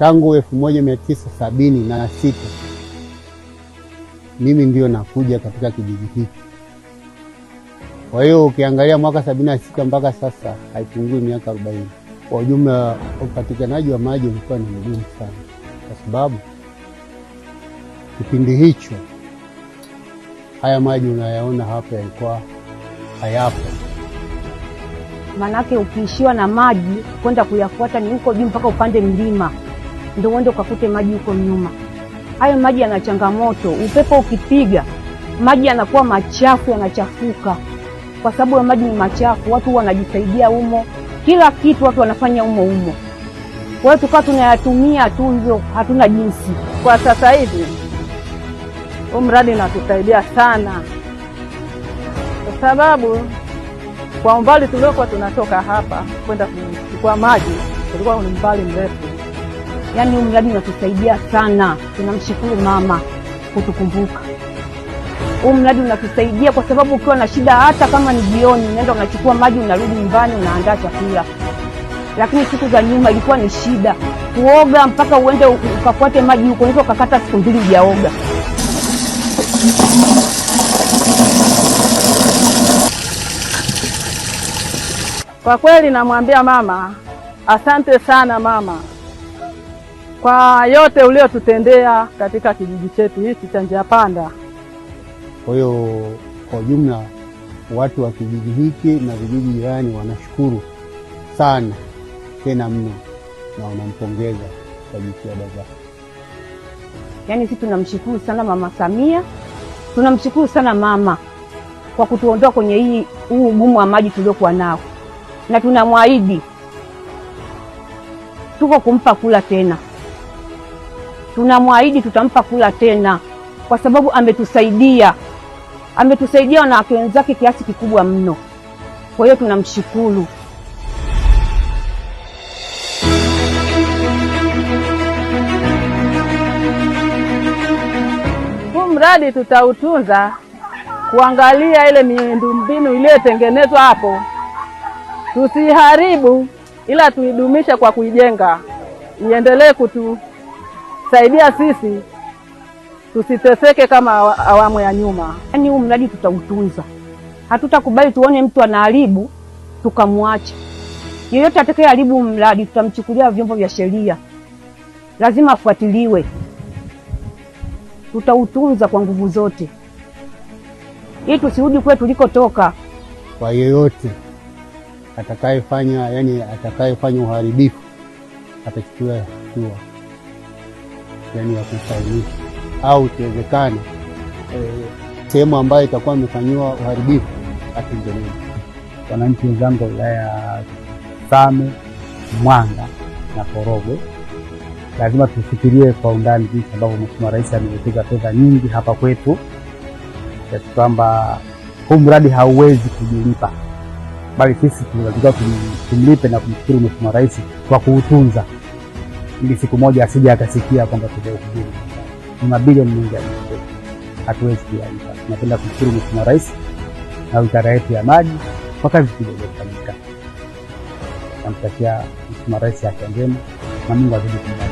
Tangu 1976 mimi ndio nakuja katika kijiji hiki. Kwa hiyo ukiangalia mwaka 76 mpaka sasa haipungui miaka 40. Kwa ujumla, upatikanaji wa maji ulikuwa ni mgumu sana, kwa sababu kipindi hicho haya maji unayaona hapa yalikuwa hayapo. Manake ukiishiwa na maji kwenda kuyafuata ni huko juu mpaka upande mlima ndio uende ukakute maji huko nyuma. Hayo maji yana changamoto, upepo ukipiga maji yanakuwa machafu, yanachafuka. Kwa sababu ya maji ni machafu, watu wanajisaidia humo, kila kitu watu wanafanya humo humo. Kwa hiyo tukawa tunayatumia tu hivyo, hatuna jinsi. Kwa sasa hivi huu mradi unatusaidia sana, kwa sababu kwa umbali tuliokuwa tunatoka hapa kwenda kuchukua maji ulikuwa ni umbali mrefu. Yaani huu mradi unatusaidia sana, tunamshukuru mama kutukumbuka. Huu mradi unatusaidia kwa sababu ukiwa na shida, hata kama ni jioni, unaenda unachukua maji, unarudi nyumbani, unaandaa chakula. Lakini siku za nyuma ilikuwa ni shida kuoga, mpaka uende ukafuate maji huko, unaweza ukakata siku mbili hujaoga. Kwa kweli namwambia mama, asante sana mama kwa yote uliotutendea katika kijiji chetu hichi cha Njia Panda. Kwa hiyo kwa ujumla watu wa kijiji hiki na vijiji jirani wanashukuru sana tena mno, na wanampongeza kwa jitihada zake. Yaani sisi tunamshukuru sana Mama Samia, tunamshukuru sana mama kwa kutuondoa kwenye huu ugumu wa maji tuliokuwa nao, na tunamwahidi tuko kumpa kula tena, tunamwahidi tutampa kula tena, kwa sababu ametusaidia, ametusaidia wanawake wenzake kiasi kikubwa mno. Kwa hiyo tunamshukuru. Huu mradi tutautunza, kuangalia ile miundombinu iliyotengenezwa hapo, tusiharibu, ila tuidumishe kwa kuijenga, iendelee kutusaidia sisi tusiteseke kama awamu ya nyuma. Yaani huu mradi tutautunza, hatutakubali tuone mtu anaharibu tukamwacha. Yeyote atakayeharibu mradi tutamchukulia vyombo vya sheria, lazima afuatiliwe. Tutautunza kwa nguvu zote ili tusirudi kule tulikotoka. Kwa yeyote atakayefanya, yani atakayefanya uharibifu atachukuliwa hatua, yani ya kumsalimisha, au ikiwezekana sehemu ambayo itakuwa imefanyiwa uharibifu atengeneze. Wananchi wenzangu wa wilaya ya Same, Mwanga na Korogwe, lazima tufikirie kwa undani jinsi ambavyo Mheshimiwa Rais amewekeza fedha nyingi hapa kwetu, kiasi kwamba huu mradi hauwezi kujilipa, bali sisi tunatakiwa tumlipe na kumshukuru Mheshimiwa Rais kwa kuutunza, ili siku moja asije akasikia kwamba tumeuhubiri. Ni mabilioni mengi ya pesa, hatuwezi kuyalipa. Tunapenda kumshukuru Mheshimiwa Rais na wizara yetu ya maji kwa kazi kubwa iliyofanyika. Namtakia Mheshimiwa Rais afya njema na Mungu azidi kumbariki.